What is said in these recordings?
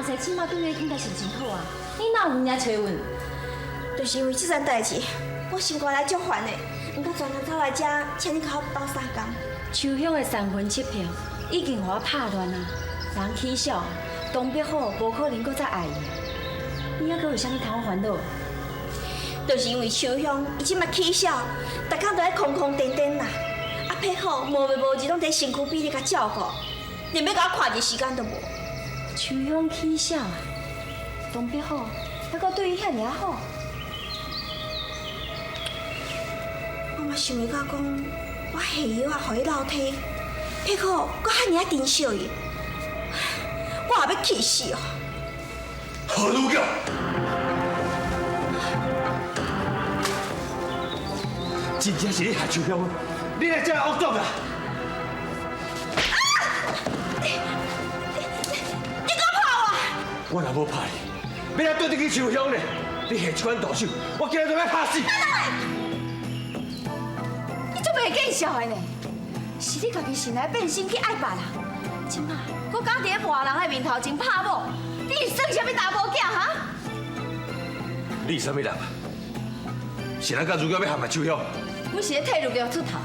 婿这马对你应该是真好啊，你哪有闲揣阮？就是因为這層代誌，我心肝內足煩的。毋過專登走來遮，請你共我鬥相共。秋香的三魂七魄已經予我拍亂啊！人起痟，東北虎無可能閣再愛伊啊！你猶閣有啥物通好煩惱？就是因為秋香，伊這馬起痟，逐工都咧空空顛顛啦。啊，佩虎無日無日攏佇身軀邊咧共照顧，連欲共我看一時間都無。秋香起痟啊，東北虎猶閣對伊遐爾仔好。我嘛想袂到講，我下藥啊，予伊落體，佩虎閣遐爾仔珍惜伊，我也欲氣死哦！何如玉，真正是你害秋香，你來這惡毒啊！你閣拍我？我若無拍你，欲按對得起秋香呢？你下這款毒手，我今日就欲拍死！你足袂見笑的呢？是你家己神來變心去愛別人，這馬閣敢佇咧外人的面頭前拍某，你是算啥物查某囝哈？你是啥物人啊？是咱佮如玉欲陷害秋香？阮是咧替如玉出頭，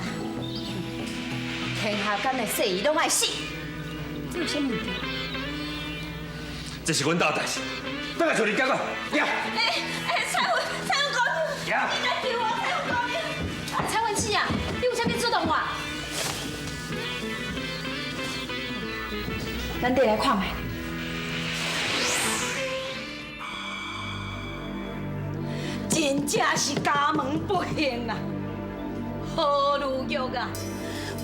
天下間的細姨攏愛死，這有啥物毋對？這是阮兜代誌，等下找你解決。行。欸欸，彩雲，彩雲姑娘，你來救我，彩雲姑娘。彩雲姊啊，你有啥物主動我？咱綴來看覓。真正是家門不幸啊！何如玉啊，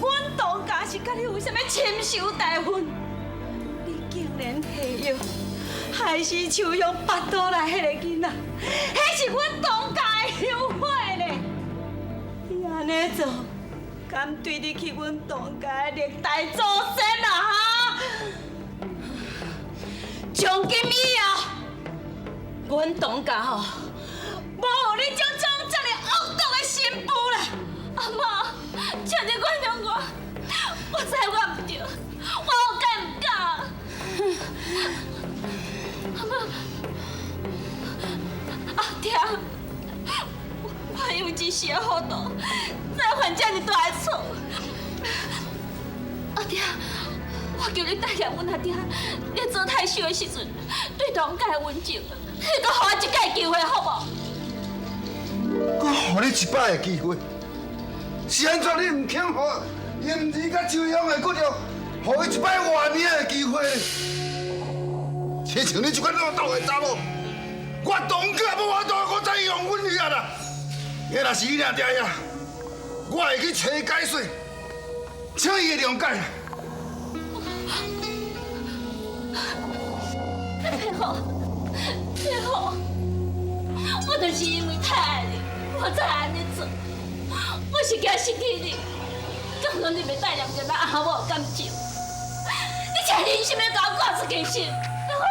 阮當家是佮你有啥物深仇大恨？你竟然下藥害死秋香腹肚內彼個囡仔，彼是阮當家的香火呢！你按呢做，敢對得起阮當家的歷代祖先啊？哈！從今以後，阮當家吼，無予你這種這麼惡毒的新婦啦！阿媽，請你原諒我，我知我毋對，我後蓋毋敢。阿媽，阿爹，我因為一時的糊塗，才犯這麼大的錯。阿爹，我求你代念阮阿爹，咧做太守的時陣，對唐家的恩情，你閣予我一擺機會好無？閣予你一擺的機會，是按怎你毋肯予嚴兒佮秋香的骨肉，予伊一擺活命的機會？親像你這款惡毒的查某，我當家無法度閣再用阮伊啊啦！彼若是伊掠佇遐，我會去揣解說，請伊會諒解。佩虎，佩虎，我就是因為太愛你，我才按呢做。我是驚失去你，敢講你袂帶念著咱阿某的感情？你這忍心欲共我割出去心，佩虎。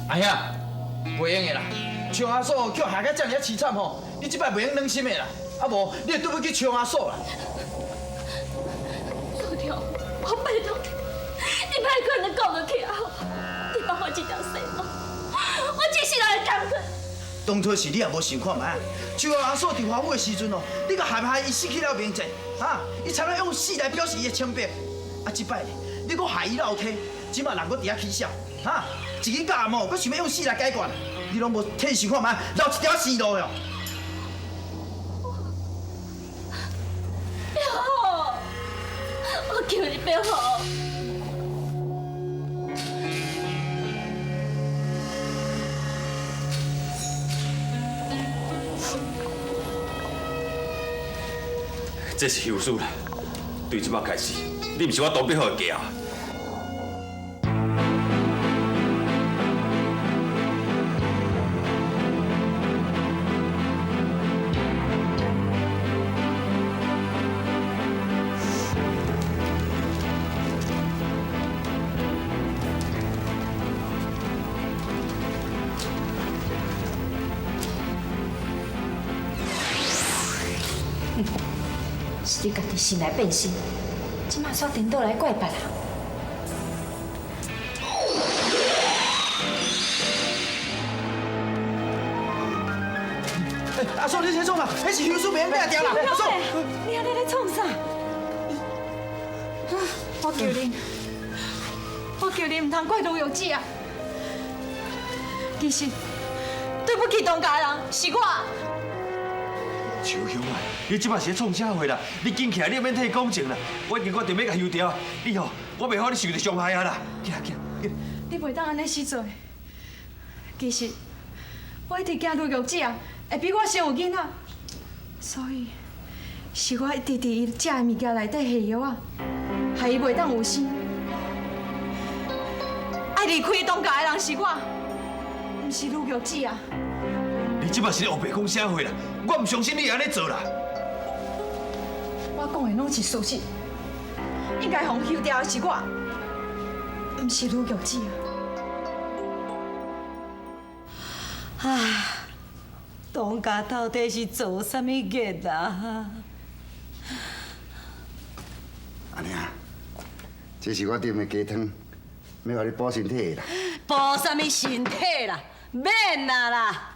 阿兄，袂用的啦，像阿嫂予害甲遮爾仔悽慘吼，你這擺袂用軟心的啦，啊無你會對不起像阿嫂啦。老娘，我拜託你，你莫閣按呢講落去啊！你放我這條生路，我這世人會甘去。當初是你也無想看覓啊！像阿嫂佇華府的時陣哦，你閣害害伊失去了名節，哈！伊差點用死來表示伊的清白。啊，這擺你閣害伊落體，這馬人閣佇遐起痟，哈！一日到暗哦，閣想欲用死來解決，你攏無替想看覓，留一條生路喲。別好，我求你別好。這是休書啦，對這馬開始，你毋是我東北虎的家。是你家己神來變心，這馬煞顛倒來怪別人。阿嫂，你这创啥？彼是休书袂用掠掉啦！阿嫂，你按呢咧创啥？我求恁，我求恁毋通怪卢玉姊啊！其实对不起当家人，是我。秋香啊，你这摆是咧创啥货啦？你紧起来，你免替伊讲情啦。我已经决定欲共休掉啊！你吼，我袂予你受著伤害啊啦！起来，起来，你袂当按呢死罪。其实我一直惊卢玉姊啊，会比我先有囡仔，所以是我一直伫伊食的物件内底下药啊，害伊袂当有生。爱离开当家的人是我，毋是卢玉姊啊！你这摆是咧乌白讲啥话啦？我毋相信你会按呢做啦！我讲的拢是事实，应该予休掉的是我，毋是卢玉姊啊！唉，当家到底是做啥物业啊？阿娘，这是我炖的鸡汤，欲予你补身体的啦。补啥物身体啦？免啊啦！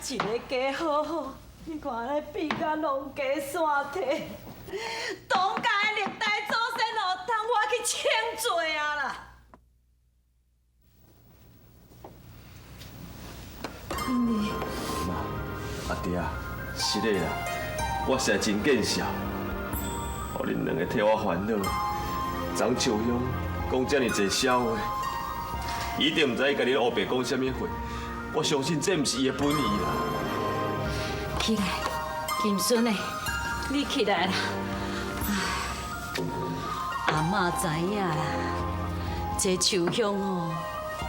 一个鸡好好，你看咧变甲龙鸡散体，当家的历代祖先哦，通我去请罪啊啦！妈，阿爹啊，是的啦，我实在真见笑，予恁两个替我烦恼。张秋香讲这尔济痟话，伊一定毋知伊家己咧乌白讲啥物话。我相信这毋是伊的本意啦。起来，金孙的，你起来啦！阿嬷知影啦，这秋香哦，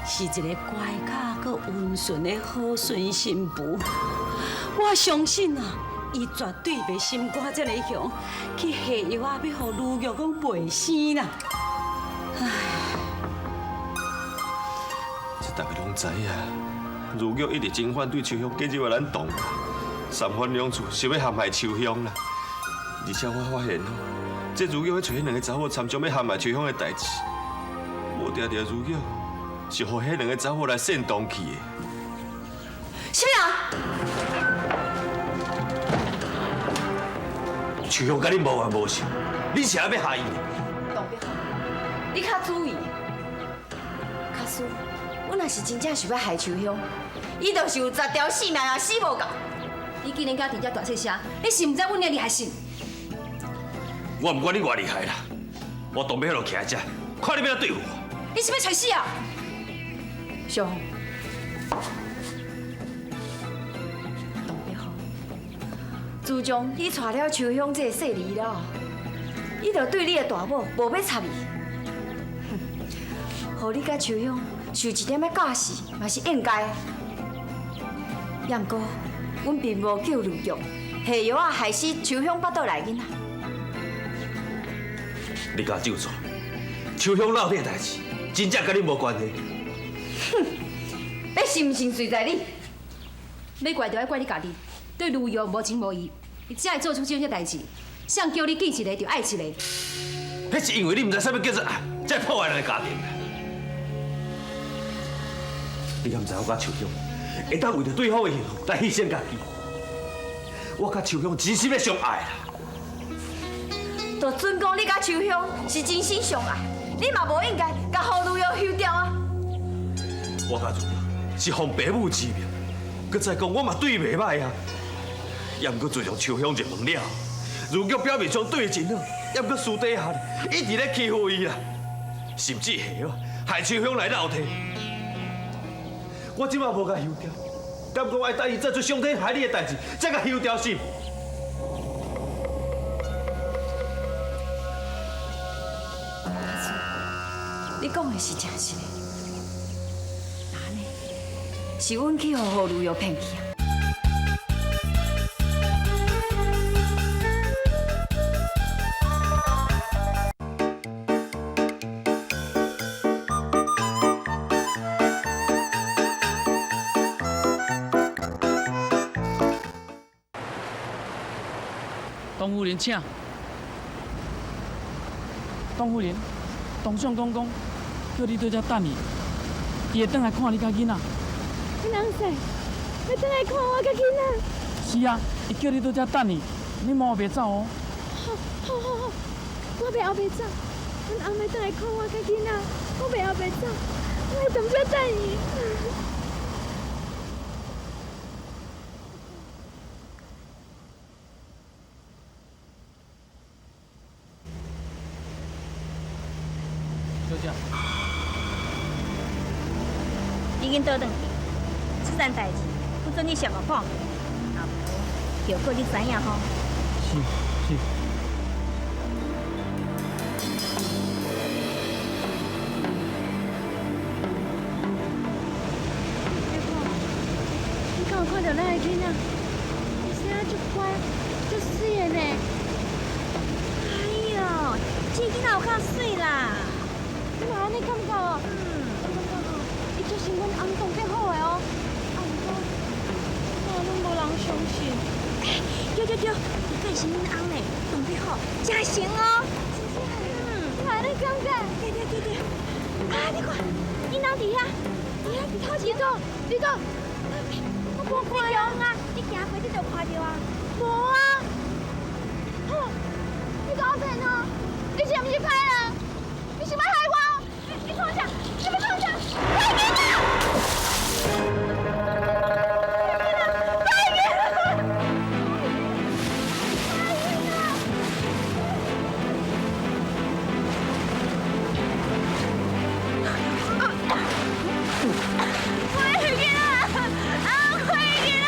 是一个乖巧阁温顺的好孙媳妇。我相信啊，伊绝对袂心肝这么雄，去下药啊，欲予卢玉讲袂生啦。唉，这大家拢知影。如玉一直真反对秋香加入咱唐家，三番两次想欲陷害秋香啦。而且我发现哦，这如玉欲揣彼两个查某参详欲陷害秋香的代志，无定定如玉是予彼两个查某来煽动去的。啥物啊？秋香佮你无冤无仇，你是欲害伊？董必你较注意，假使阮若是真正想欲害秋香，伊就是有十条性命也死无够。你竟然敢伫遮大细声，你是毋知阮的厉害性？我毋管你偌厉害啦，我当欲就徛伫遮，看你欲按怎对付我。你是欲揣死啊？小红，董必好，自从你娶了秋香这个细儿了后，伊就对你的大某无欲插伊，哼，予你佮秋香受一点仔教训嘛是应该的。也毋过，阮并无叫卢玉下药仔害死秋香腹肚内囡仔。你共咒咒，秋香落底的代志，真正佮你无关系。哼，欲信毋信随在你。欲怪就爱怪你家己，对卢玉无情无义，伊才会做出这种代志。谁叫你见一个就爱一个？彼是因为你毋知啥物叫做爱，才会破坏人的家庭。你敢毋知我佮秋香会当为著对方的幸福来牺牲家己？我佮秋香真心的相爱啦。就准讲你佮秋香是真心相爱，你嘛无应该共何如玉休掉啊！我佮如玉是奉爸母之命，阁再讲我嘛对伊袂䆀啊。也毋过自从秋香入门了，如玉表面上对伊真好，也毋过私底下一直咧欺负伊啦，甚至下药害秋香来落体。我这马无共休掉，敢讲爱等伊做出伤天害理的代志，才共休掉是？你讲的是真实的，那按呢？是阮去予何如玉骗去啊？董夫人，请。董夫人，董相公讲，叫你伫遮等伊，伊会转来看你佮囡仔。你人说，欲转来看我佮囡仔？是啊，伊叫你佇遮等伊，你莫后白走哦。好，好，好，好，我袂后白走。阮翁欲转来看我佮囡仔，我袂后白走，我会踮遮等伊。小姐，已经倒转去，这件代志不准你上我讲，啊无后果你知影吼？是是。你敢有看著咱的囡仔？伊生啊足乖，足媠的呢。哎哟，这囡仔有够媠啦！你嘛按呢感觉哦？嗯，我感觉吼，伊就是阮翁当较好的哦。啊，毋过，哪拢无人相信。欸，对对对，伊阁是阮翁呢，当得好，真成哦。嗯，你嘛按呢感觉？对对对对。啊，你看，囡仔伫遐，伫遐伫头前。伫佗？伫佗？我无看啊！你行过你就看著啊。无啊。吼，你讲骗哦？你是毋是歹人？你想欲害我？你创啥？你欲创啥？快紧啊！快紧啊！快紧啊！啊！快紧啊！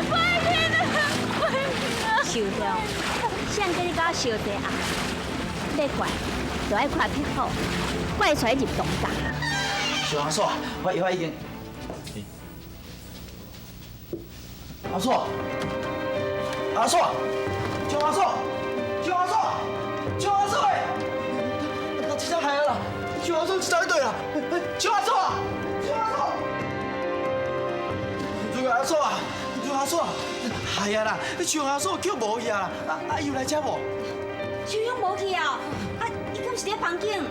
快紧啊！快紧啊！秋香，谁叫你佮我相争啊？欲怪就爱看癖好，怪出来入唐家。小阿嫂，我药已经。阿嫂，阿嫂，张阿嫂，张阿嫂，张阿嫂哎！我这下害啊啦！张阿嫂这走对啦！张阿嫂啊，张阿嫂，张阿嫂啊，张阿嫂啊，害啊啦！张阿嫂叫无去啊啦，啊伊有来遮无？秋香无去啊？啊，伊敢是伫房间？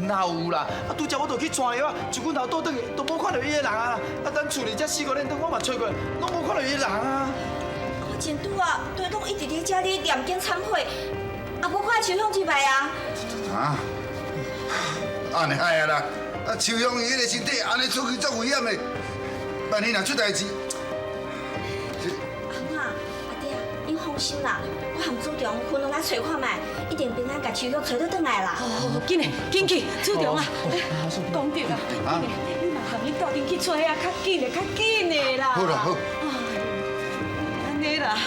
哪有啦？啊，拄则我就去转药啊，一滚头倒转去都无看著伊个人啊！啊，等厝里才四五点钟，我嘛揣过，拢无看著伊个人啊！我前拄啊，都拢一直伫遮咧念经忏悔，也无看秋香入来啊。啊？按呢害啊啦！啊，秋香伊彼个身体按呢出去足危险的，万一若出代志，阿母啊，阿爹啊，恁放心啦，我和子强分落来揣看觅，一定平安共秋香揣倒转来啦。哦，紧嘞，紧去，子强啊，功德啊，你嘛和𪜶斗阵去揣啊，较紧的，较紧的啦。好啦好。按呢啦。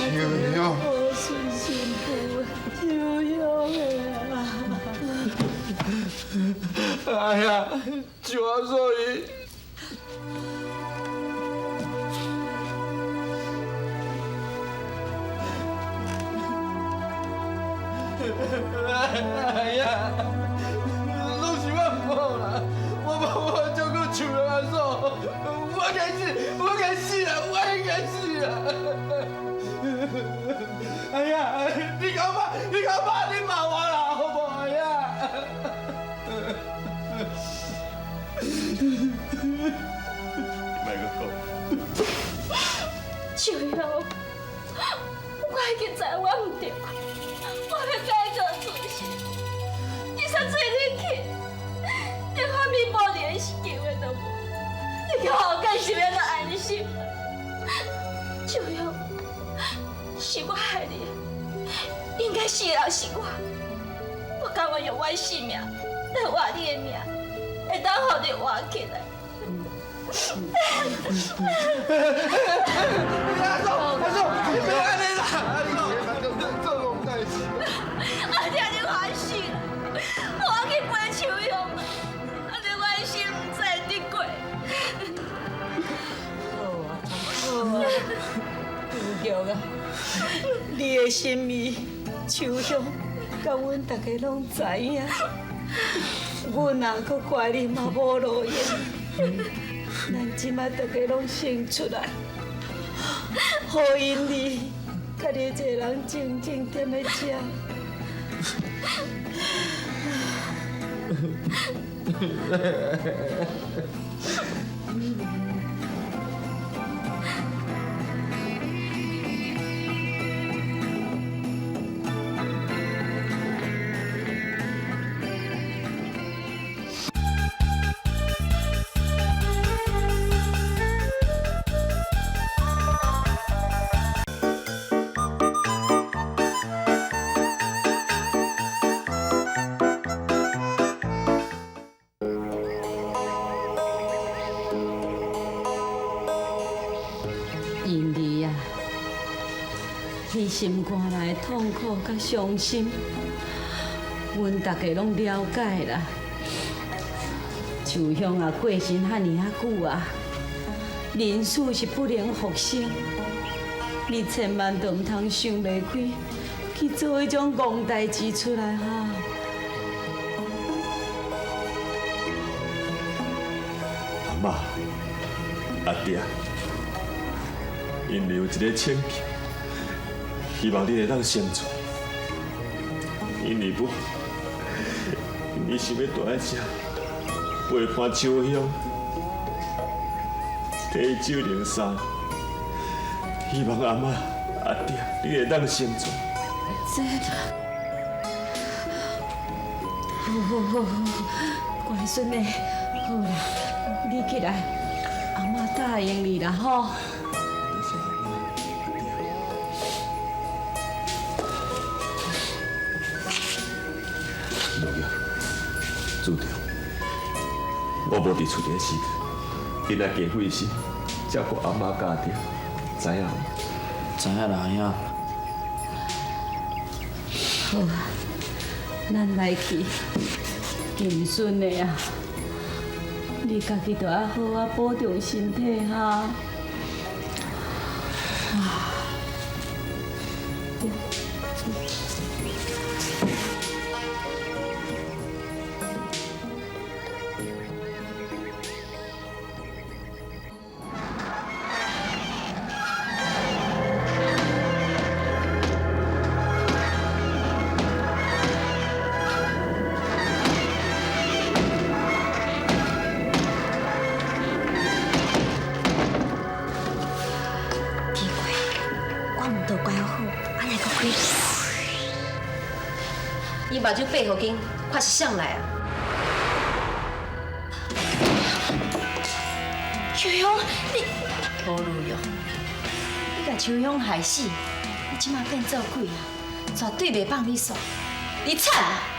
秋香，秋香的啊！哎呀，张阿嫂伊。哎呀，拢是我毋好啦，我无好照顾秋香阿嫂，我该死，我该死啊，我应该死啊！哎呀，你讲嘛，你讲嘛，你骂我啦，好无？哎呀！莫阁讲。秋香，我已经知我毋对，我欲改过自新。你煞做你去，连发面无联系机会都无，你叫我干是欲怎安心？秋香，是我害你，应该死的人是我。我甘愿用我的性命来换你的命，会当予你活起来。阿嫂，阿嫂，你别按呢啦！做戆代志。阿听你欢喜啦，我去陪秋香啦，按呢我的心毋知会得过。好啊，好啊，杜玉啊，你的心意，秋香，佮阮大家拢知影。阮若阁怪你嘛无路用，咱这摆大家拢先出来，好因你，佮家己一个人静静踮咧遮。英儿啊，你心肝内的痛苦佮伤心，阮大家拢了解啦。秋香啊，过身遐尔仔久啊，人死是不能复生，你千万都毋通想袂开去做彼种戆代志出来哈。阿嬷，阿爹。因为有一个请求，希望你会当成全。因为母，你想欲蹛佇遮陪伴秋香，替伊守灵三，希望阿嬷、阿爹你会当成全。这，好好好好，乖孙的，好啦，你起来，阿嬷答应你啦吼。主长，我无伫厝里时，你若加费心照顾阿嬷佮阿爹，知影无？知影啦，兄。好啊，咱来去。金孙的啊，你家己著爱好好保重身体哈。你目睭闭予紧，看是啥来啊？秋香，你何如玉，你共秋香害死，你这马变做鬼啊，绝对袂放你煞，你惨啊！